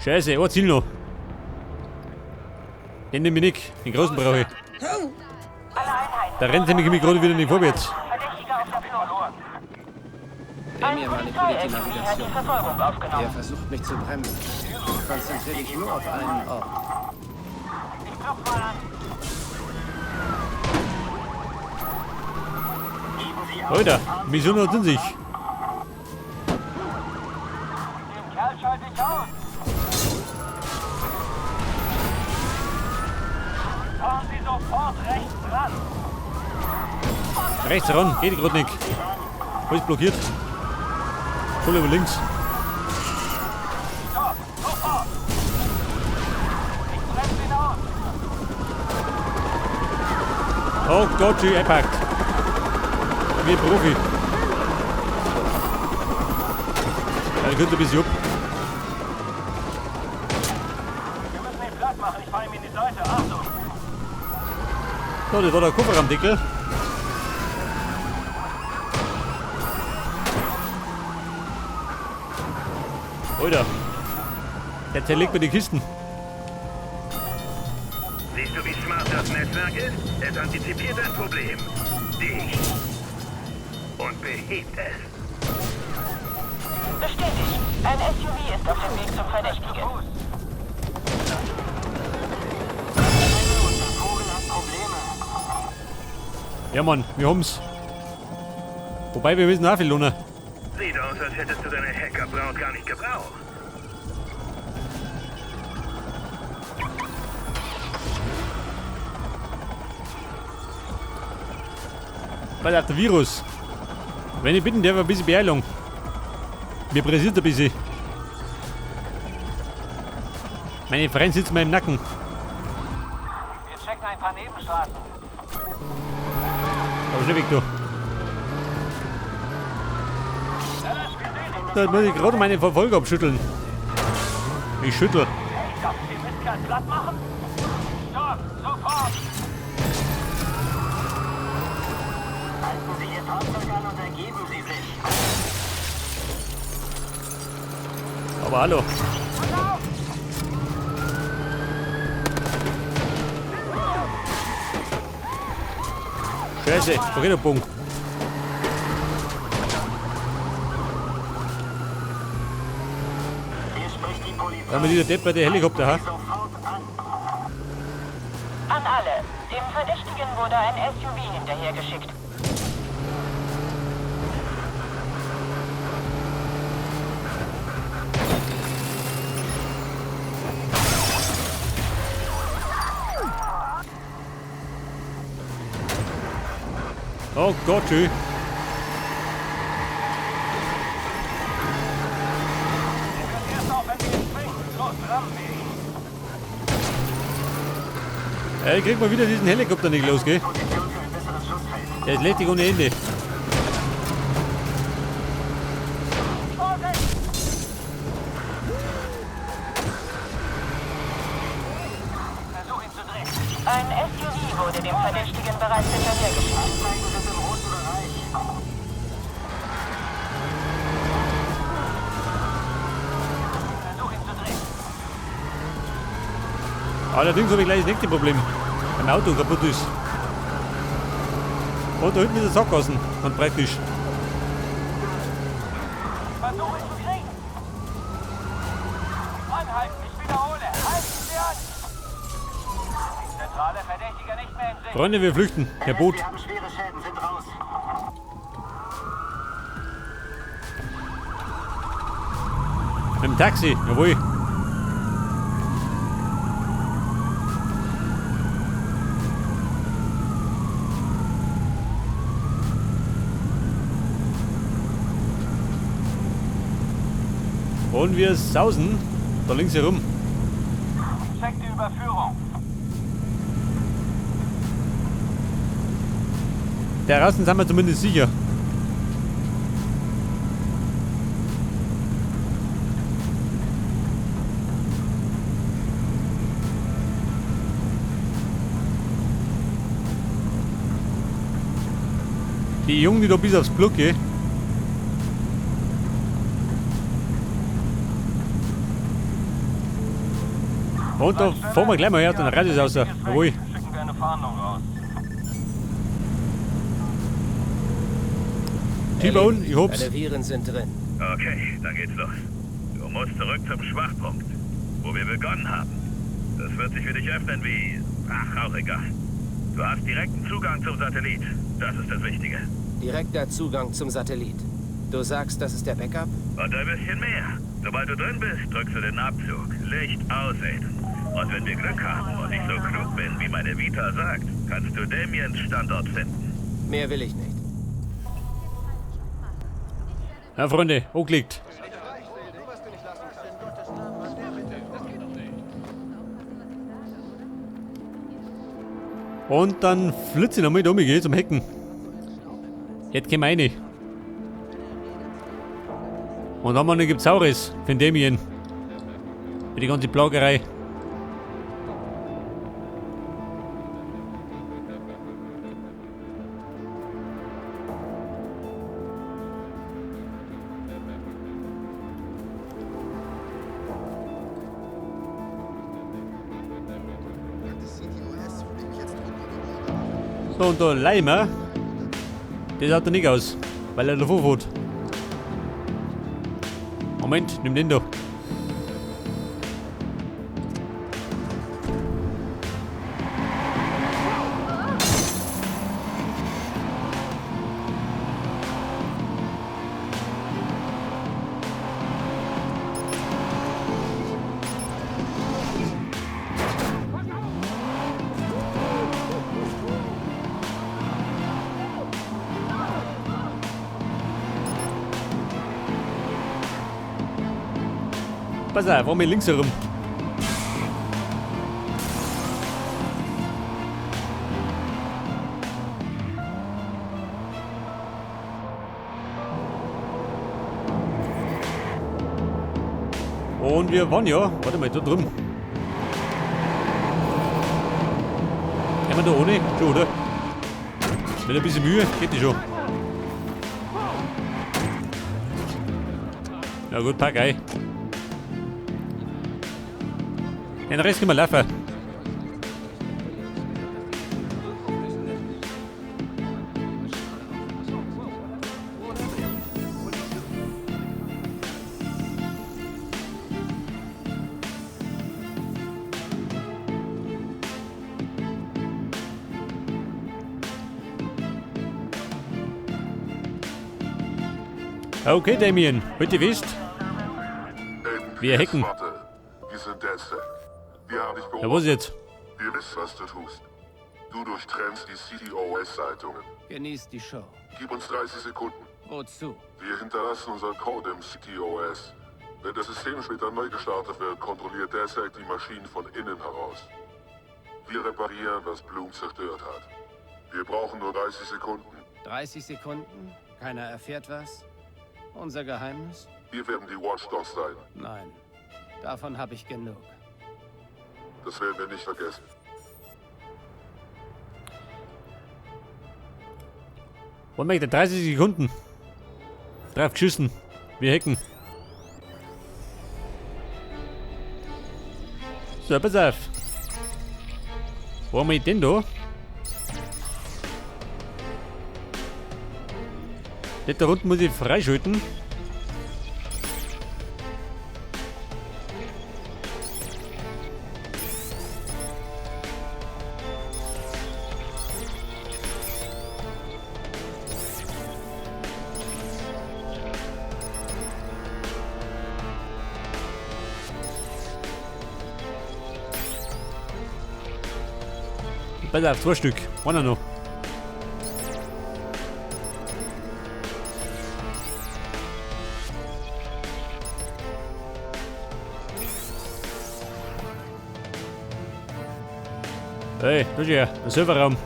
Scheiße, ein Ziel noch. Den nehme ich nicht. Den großen brauche ich. Da rennt sie mich gerade wieder nicht vorwärts. Verdächtiger auf der Flucht. Der Ein mir manipuliert die Polizei-SUV hat die Navigation. Verfolgung Er aufgenommen. versucht mich zu bremsen. Konzentrier dich nur auf einen Ort. Ich klopf mal an. Alter, Mission hat in sich. Den Kerl schalte ich aus. Fahren Sie sofort rechts ran. Rechts ran, geht gerade nicht. Alles blockiert. Voll über links. Stopp, sofort. Ich bremse ihn aus. Oh Gott, schön eingepackt. Wie ein Profi. Ja, ich könnte ein bisschen ab. Wir müssen ihn platt machen. Ich fahre ihm in die Seite. Achtung. So, das war der Kofferraumdeckel. Alter. Der zerlegt mir die Kisten. Siehst du, wie smart das Netzwerk ist? Es antizipiert ein Problem. Dich. Und behebt es. Bestätigt. Ein SUV ist auf dem Weg zum Verdächtigen. Ja, Mann, wir haben's. Wobei, wir müssen auch viel lohnen. Sieht aus, als hättest du deine Hackerbraut gar nicht gebraucht. Weil auf der Virus. Wenn ich bitten darf, ein bisschen Beeilung. Mir pressiert ein bisschen. Meine Freunde sitzen mir im Nacken. Wir checken ein paar Nebenstraßen. Aber schnell weg, du. Da muss ich gerade meine Verfolger abschütteln. Ich schüttel. Hey, darf ich den Mistkerl platt machen? Stopp, sofort. Halten Sie Ihr Fahrzeug an und ergeben Sie sich. Aber hallo. Scheiße, Tornado-Bogen. Hier spricht die Polizei. Da haben wir dieser Depp bei der Helikopter, ha? Sofort an. An alle. Dem Verdächtigen wurde ein SUV hinterhergeschickt. Oh Gott, schön. Er hört erst auf, wenn wir ihn zwingen. Los, rammen wir ihn. Ja, ich krieg mal wieder diesen Helikopter nicht los, gell? Position für ein besseres Schussfeld. Der ist lästig ohne Ende. Vorsicht! Versuch ihn zu drehen. Ein SUV wurde dem Verdächtigen bereits hinterhergeschickt. Anzeigen sind im roten Bereich. Versuch ihn zu drehen. Allerdings habe ich gleich das nächste Problem. Mein Auto kaputt ist. Und da hinten ist eine Sackgassen. Und praktisch. Versuch ihn zu kriegen. Anhalten, ich wiederhole. Halten Sie an! Die zentrale Verdächtiger nicht mehr in Sicht. Freunde, wir flüchten. Herr Boot. Wir haben schwere Schäden, sind raus. Mit dem Taxi, jawohl. Und wir sausen da links herum. Check die Überführung. Da draußen sind wir zumindest sicher. Die Jungen, die da bis aufs Blut gehen. Und da fahren wir gleich mal her, dann reißt es raus. Jawohl. Schicken wir eine Fahndung raus. T-Bone, ich hab's. Alle Viren sind drin. Okay, dann geht's los. Du musst zurück zum Schwachpunkt, wo wir begonnen haben. Das wird sich für dich öffnen wie... Ach, auch egal. Du hast direkten Zugang zum Satellit. Das ist das Wichtige. Direkter Zugang zum Satellit. Du sagst, das ist der Backup? Und ein bisschen mehr. Sobald du drin bist, drückst du den Abzug. Licht aus, Aiden. Und wenn wir Glück haben und ich so klug bin, wie meine Vita sagt, kannst du Damiens Standort finden. Mehr will ich nicht. Ja, Freunde, hochgelegt. Und dann flitze ich nochmal da um, zum Hacken. Jetzt kommen wir rein. Und dann gibt's Saures für den Damien. Für die ganze Plagerei. So, und da Leimer, das haut er nicht aus, weil er davor fährt. Moment, nimm den da. Pass auf, fahren wir links herum. Und wir waren ja, warte mal, da drüben. Können wir da ohne? Schon, oder? Mit ein bisschen Mühe geht die schon. Ja gut, pack ein. Den Rest können wir laufen. Okay, Damien, heute wisst. Wir hacken. Wir sind DedSec. Wir haben dich Ja, was jetzt? Wir wissen, was du tust. Du durchtrennst die CTOS-Leitungen. Genieß die Show. Gib uns 30 Sekunden. Wozu? Wir hinterlassen unseren Code im CTOS. Wenn das System später neu gestartet wird, kontrolliert DedSec die Maschinen von innen heraus. Wir reparieren, was Blume zerstört hat. Wir brauchen nur 30 Sekunden. 30 Sekunden? Keiner erfährt was? Unser Geheimnis? Wir werden die Watchdogs sein. Nein. Davon habe ich genug. Das werden wir nicht vergessen. Wollen wir 30 Sekunden. Drauf geschissen. Wir hacken. So, pass auf. Wo haben wir denn da? Das da unten muss ich freischalten. Pass auf, 2 Stück. Einer noch. Hey, da ist ja ein Serverraum.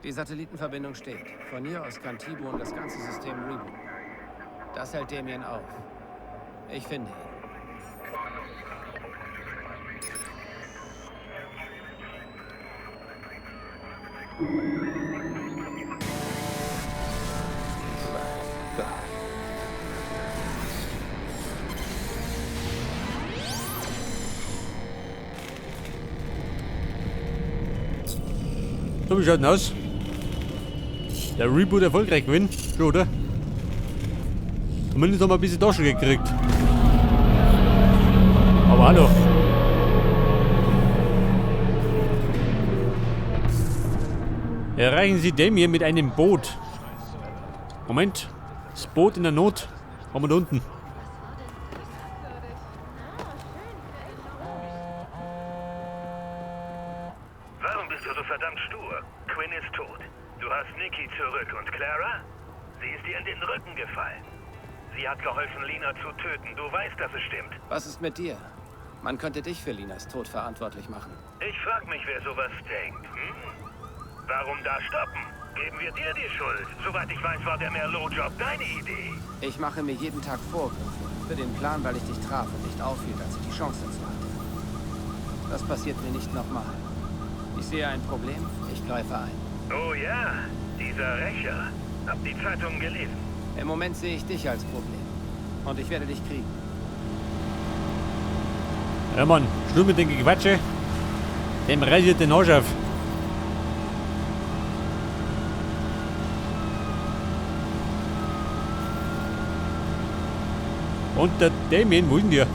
Die Satellitenverbindung steht. Von hier aus kann T-Bone das ganze System rebooten. Das hält Damien auf. Ich finde ihn. Mein Gott. So, wie schaut denn aus? Der Reboot erfolgreich gewesen, schon, oder? Zumindest haben wir ein bisschen Taschengeld gekriegt. Aber hallo. Erreichen Sie Damien mit einem Boot. Moment. Das Boot in der Not. Haben wir da unten. Warum bist du so verdammt stur? Quinn ist tot. Du hast Nikki zurück und Clara? Sie ist dir in den Rücken gefallen. Sie hat geholfen, Lina zu töten. Du weißt, dass es stimmt. Was ist mit dir? Man könnte dich für Linas Tod verantwortlich machen. Ich frag mich, wer sowas denkt. Hm? Warum da stoppen? Geben wir dir die Schuld. Soweit ich weiß, war der Merlot-Job deine Idee. Ich mache mir jeden Tag Vorwürfe für den Plan, weil ich dich traf und nicht aufhielt, als ich die Chance dazu hatte. Das passiert mir nicht nochmal. Ich sehe ein Problem, ich greife ein. Oh ja, dieser Rächer. Hab die Zeitung gelesen. Im Moment sehe ich dich als Problem. Und ich werde dich kriegen. Ja Mann, Schluss mit den Gequatsche. Dem reiß ich den Arsch auf. Und der Damien, wo ist denn der?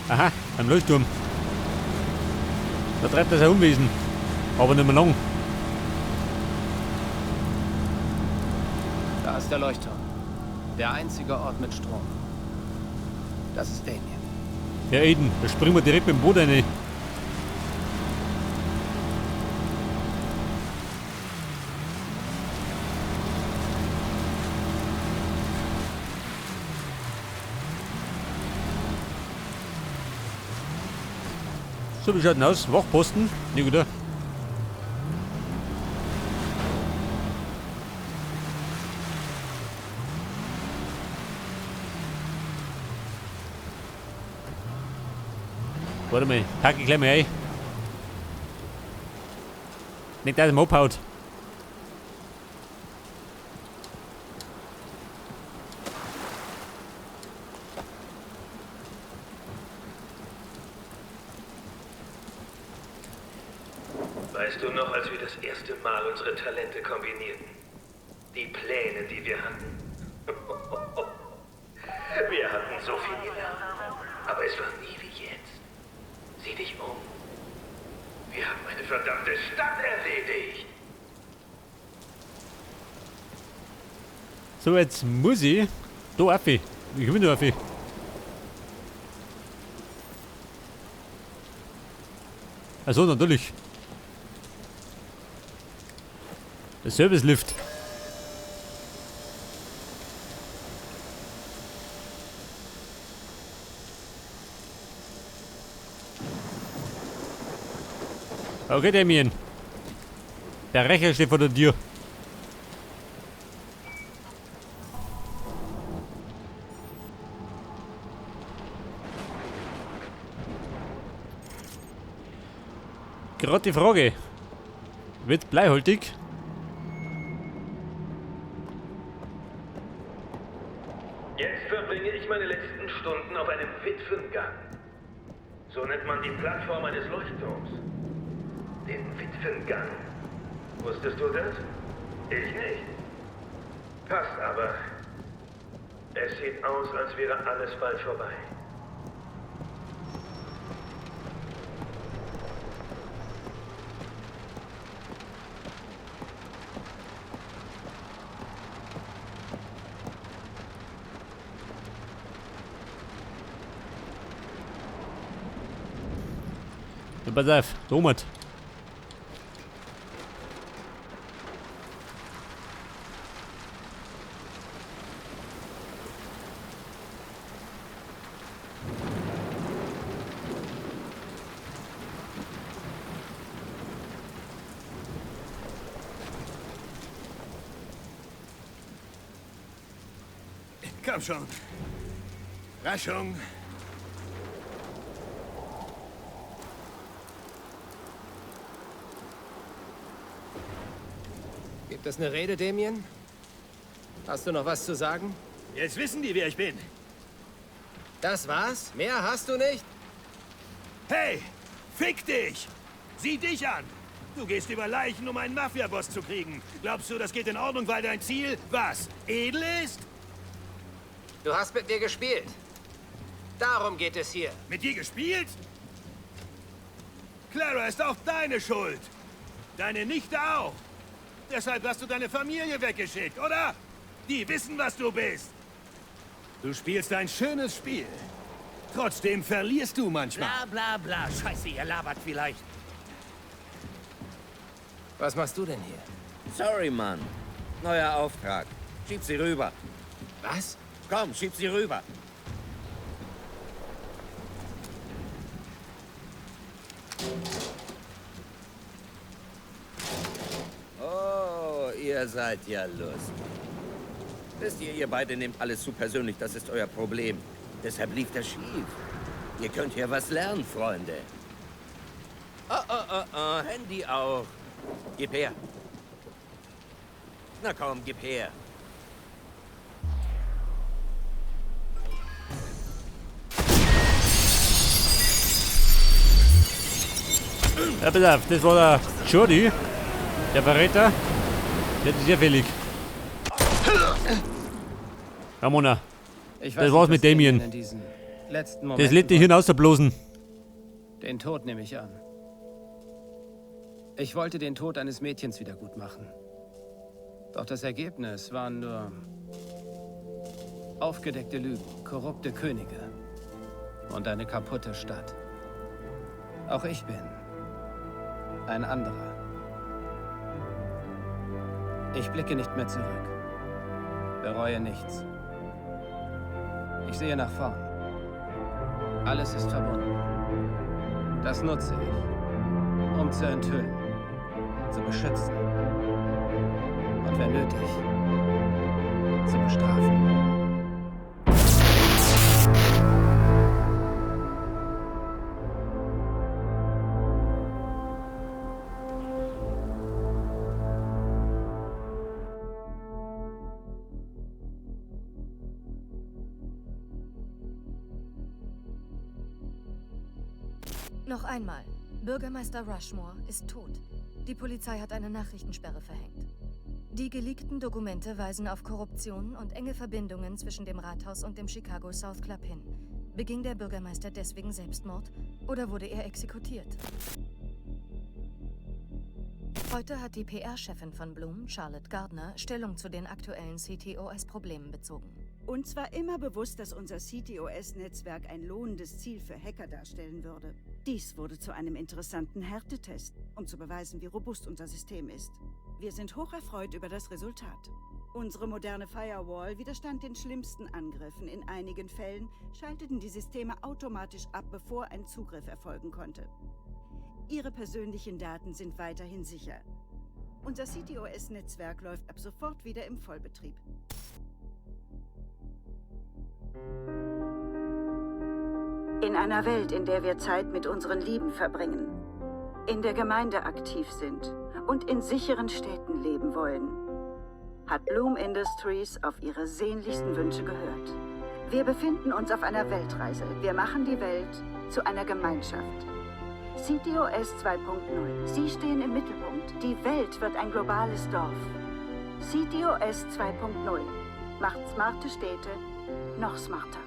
Aha, am Leuchtturm. Da treibt er sein Unwesen. Aber nicht mehr lang. Da ist der Leuchtturm. Der einzige Ort mit Strom. Das ist Damien. Ja, Aiden, da springen wir direkt mit dem Boot rein. So, wie schaut denn aus? Wachposten? Nicht oder? Warte mal, pack ich gleich mal ein. Nicht, dass er mir abhaut. Weißt du noch, als wir das erste Mal unsere Talente kombinierten? Die Pläne, die wir hatten. Wir hatten so viel gelernt, aber es war nie wie jetzt. Sieh dich um. Wir haben eine verdammte Stadt erledigt. So, jetzt muss ich da auf. Ich will da auf. Also natürlich. Der Servicelift. Okay, Damien. Der Rächer steht vor der Tür. Gerade die Frage. Wird bleihaltig? Jetzt verbringe ich meine letzten Stunden auf einem Witwengang. So nennt man die Plattform eines Leuchtturms. Den Witwengang. Wusstest du das? Ich nicht. Passt aber. Es sieht aus, als wäre alles bald vorbei. Pass auf, Thomas. Komm schon. Raschung. Gibt es eine Rede, Damien? Hast du noch was zu sagen? Jetzt wissen die, wer ich bin. Das war's? Mehr hast du nicht? Hey, fick dich! Sieh dich an! Du gehst über Leichen, um einen Mafia-Boss zu kriegen. Glaubst du, das geht in Ordnung, weil dein Ziel, was, edel ist? Du hast mit mir gespielt. Darum geht es hier. Mit dir gespielt? Clara ist auch deine Schuld. Deine Nichte auch. Deshalb hast du deine Familie weggeschickt, oder? Die wissen, was du bist. Du spielst ein schönes Spiel. Trotzdem verlierst du manchmal. Bla bla bla. Scheiße, ihr labert vielleicht. Was machst du denn hier? Sorry, Mann. Neuer Auftrag. Schieb sie rüber. Was? Komm, schieb sie rüber. Oh, ihr seid ja lustig. Wisst ihr, ihr beide nehmt alles zu persönlich. Das ist euer Problem. Deshalb lief das schief. Ihr könnt hier was lernen, Freunde. Oh, oh, oh, oh, Handy auch. Gib her. Na komm, gib her. Ja, pass auf, das war der Jordi, der Verräter. Der ist sehr fällig. Ramona, Ich das weiß war's nicht, mit was Damien Damien. in diesen letzten Das Momenten lädt dich hinausblosen. Den Tod nehme ich an. Ich wollte den Tod eines Mädchens wiedergutmachen. Doch das Ergebnis waren nur aufgedeckte Lügen, korrupte Könige und eine kaputte Stadt. Auch ich bin ein anderer. Ich blicke nicht mehr zurück. Bereue nichts. Ich sehe nach vorn. Alles ist verbunden. Das nutze ich, um zu enthüllen, zu beschützen und wenn nötig, zu bestrafen. Noch einmal. Bürgermeister Rushmore ist tot. Die Polizei hat eine Nachrichtensperre verhängt. Die geleakten Dokumente weisen auf Korruption und enge Verbindungen zwischen dem Rathaus und dem Chicago South Club hin. Beging der Bürgermeister deswegen Selbstmord oder wurde er exekutiert? Heute hat die PR-Chefin von Bloom, Charlotte Gardner, Stellung zu den aktuellen CTOS-Problemen bezogen. Uns war immer bewusst, dass unser CTOS-Netzwerk ein lohnendes Ziel für Hacker darstellen würde. Dies wurde zu einem interessanten Härtetest, um zu beweisen, wie robust unser System ist. Wir sind hocherfreut über das Resultat. Unsere moderne Firewall widerstand den schlimmsten Angriffen. In einigen Fällen schalteten die Systeme automatisch ab, bevor ein Zugriff erfolgen konnte. Ihre persönlichen Daten sind weiterhin sicher. Unser CTOS-Netzwerk läuft ab sofort wieder im Vollbetrieb. In einer Welt, in der wir Zeit mit unseren Lieben verbringen, in der Gemeinde aktiv sind und in sicheren Städten leben wollen, hat Bloom Industries auf ihre sehnlichsten Wünsche gehört. Wir befinden uns auf einer Weltreise. Wir machen die Welt zu einer Gemeinschaft. CTOS 2.0. Sie stehen im Mittelpunkt. Die Welt wird ein globales Dorf. CTOS 2.0 macht smarte Städte noch smarter.